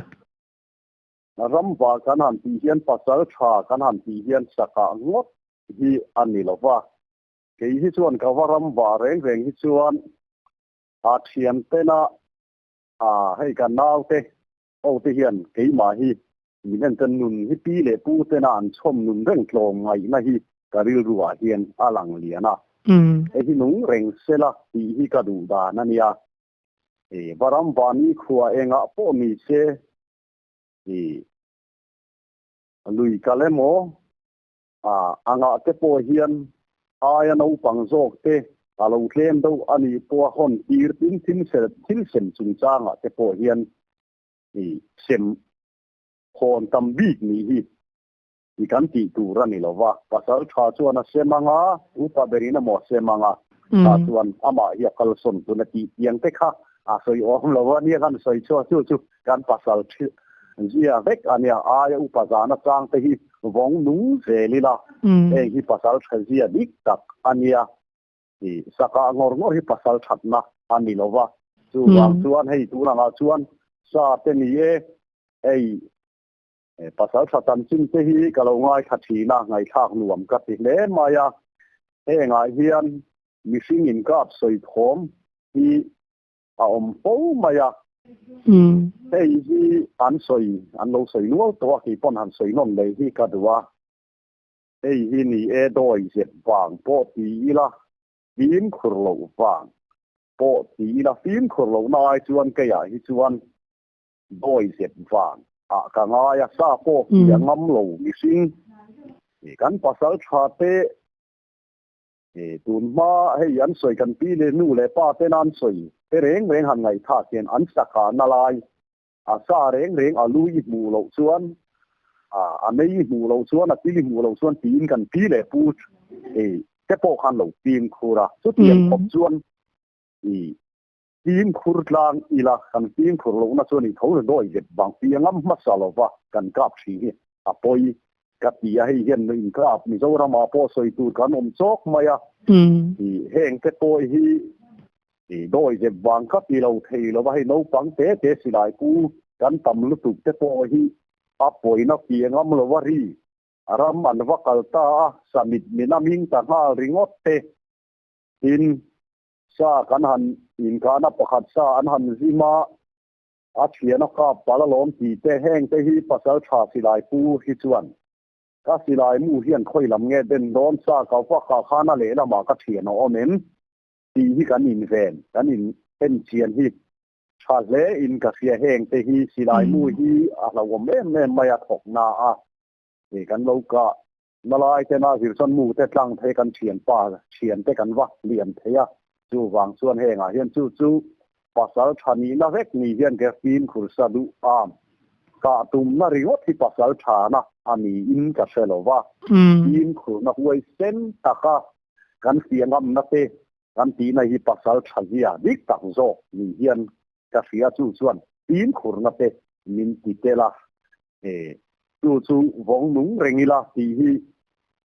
Ramva kan han tih hian pasal tha kan han tih hian sakah ngawt hi a ni lo va. Kei hi chuan ka va ramva reng reng hi chuan a thiantena hei ka naute Ho te hian keimah hi min enten nun hi pi leh pu tena an chhawm nun reng tlawm ngaihna hi ka rilru ah hian a lang lian a. Hei hi nung reng sela tih hi ka duh dan a nia. I varam vani khua engah pawh ni se i lui kal emaw a angah te pawh hian aia naupang zawk te a lo tlem deuh a nih pawh a hawn tir tin thil sem chungchangah te pawh hian i sem hawn tam bik nih hi i kan tih tur a ni lo va. Pasal tha chuan a sem ang a, upa berin a maw a sem ang a, tah chuan amah hi a kalsawn tun a tih tiang te kha a sawi awm lo a nia kan sawi chhuak chu chu kan pasal zia vek a nia, aia upa zana chang te hi vawng nung zel ila, heng hi pasal tha zia dik tak a nia. I saka ngawr ngawr hi pasal thatna a ni lo va, chuvang chuan hei tunangah chuan sa te ni e, hei pasal tha tam chin te hi ka lo ngaithla thin a, ngaihthlak nuam ka ti hle mai a. Hengah hian mihring inkap sawi thawm hi a awm fo mai a. Hei hi an sawi, an lo sawi nual tawh a, kei pawn han sawi nawn leh hi ka duh a. Hei hi ni e dawi zep vang pawh ti ila, fimkhur loh vang pawh ti ila, fimkhur lohna ai chuan keiah hi chuan dawi zep vang ah ka ngai a, sa pawh khi a ngam lo mihring kan pasal tha te tun hma hei an sawi kan pi leh nu leh pa ten an sawi te reng reng han ngaihthlak hian an saka na lai A sa reng reng a lu i hmuh loh chuan, a mei i hmuh loh chuan, a til i hmuh loh chuan tiin kan pi leh pu te pawh khan lo fimkhur a. Chutiang khawp chuan i fimkhur tlang ila, kan fimkhur lohna chuan i tho dawi zet vang piangam hmasa lova kan kap thin hi a pawi ka ti a. Hei hian inkap Mizoramah pawh sawi tur kan awm chawk mai a, heng te pawh hi I dawi zep vang kha ti lo thei lo va, hei naupang te te silai pu kan tam lutuk te pawh hi a pawina fia ngam lo va ri ram an va kal ta a, samit min a ming ta nghal ringawt te. Tin, sa kan han inkahna pakhat sa an han zim a, a thian a kap pal alawm tih te, heng te hi pasal tha silai pu hi chuan ka silai mu hian khawi lam nge den dawn sa ka va kah khan a lehlamah ka thian a awm em? Tih hi kan inven, kan in enchian hi tha hle in ka hria. Heng te hi silai mu hi a hlauhawm em em mai a thawk na a, hei kan lo kah na lai te na zir chuan mu te tlang thei kan thian pa thian te kan va liam thei a, chuvang chuan hengah hian chu chu pasal tha nihna vek ni hian ke fimkhur sa duh am kah tumna ringawt hi pasal tha na a niin ka hre lo va, fimkhurna huaisen taka Kan fiangamna te kan tihna hi pasal tha zia dik tak zawk ni hian ka hria chu chuan fimkhurna te min ti tel a, e chu chu vawng nung reng ila tih hi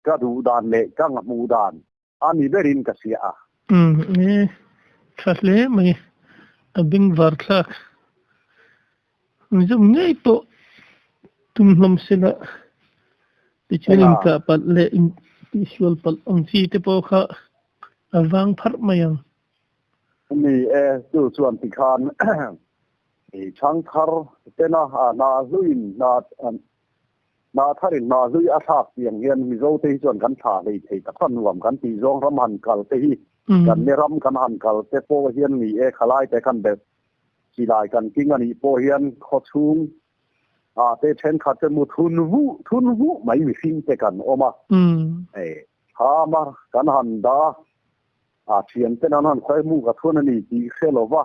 ka duh dan leh ka ngahmuh dan a ni berin ka hria a. Umm e, tha hle mai, a bengvar thlak. Mizo ngei pawh tum hlawm sela tichuan inkah palh leh intihsual palh ang chi te pawh kha a vang pharh mai ang. Ni e, chu chuan tikhan i chhangthar tena hna hluin hna hna tharin hna hlui a thlak tiang hian Mizo te hi chuan kan thla hlei thei tak a nuam kan tih zawng ram han kal te hi kan ni ram kan han kal te pawh hian ni e khalai te khan be Silai kan king a nih pawh hian khawchhung ah te thenkhat te mu thun vuh thun vuh mai mihring te kan awm a. Hei thlam a kan han dah a, a thian ten an han khawi mu ka thun a ni tih hre lo va,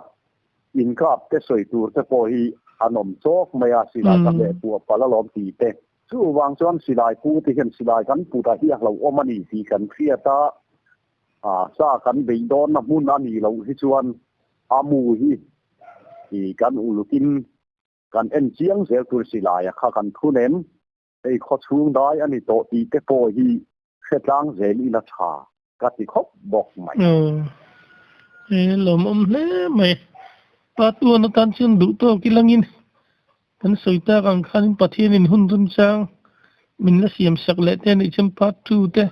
inkap te sawi tur te pawh hi an awm chawk mai a, silai ka hleh puah palh alawm tih te. Chuvang chuan silai pu te hian silai kan put ah hi a hlauhawm a ni tih kan hriat a, sa kan beih dawnna hmun a nih loh hi chuan A mu hi i kan ulukin kan en chiang zel tur silai a kha kan thun em? Hei khawchhung dai a ni tawh tih te pawh hi hre tlang zel ila tha ka ti khawp bawk mai. Aw, e lawmawm hle mai. Pa tuan atan chuan duh tawk ilangin kan sawi tak ang khanin Pathianin hun remchang min la siam sak leh te anih chuan part 2 te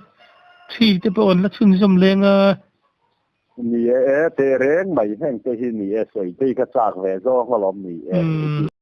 3 te pawh an la chhunzawm leng a. Ni e, teh reng mai heng te hi ni e, sawi te hi ka chak ve zawng alawm ni e.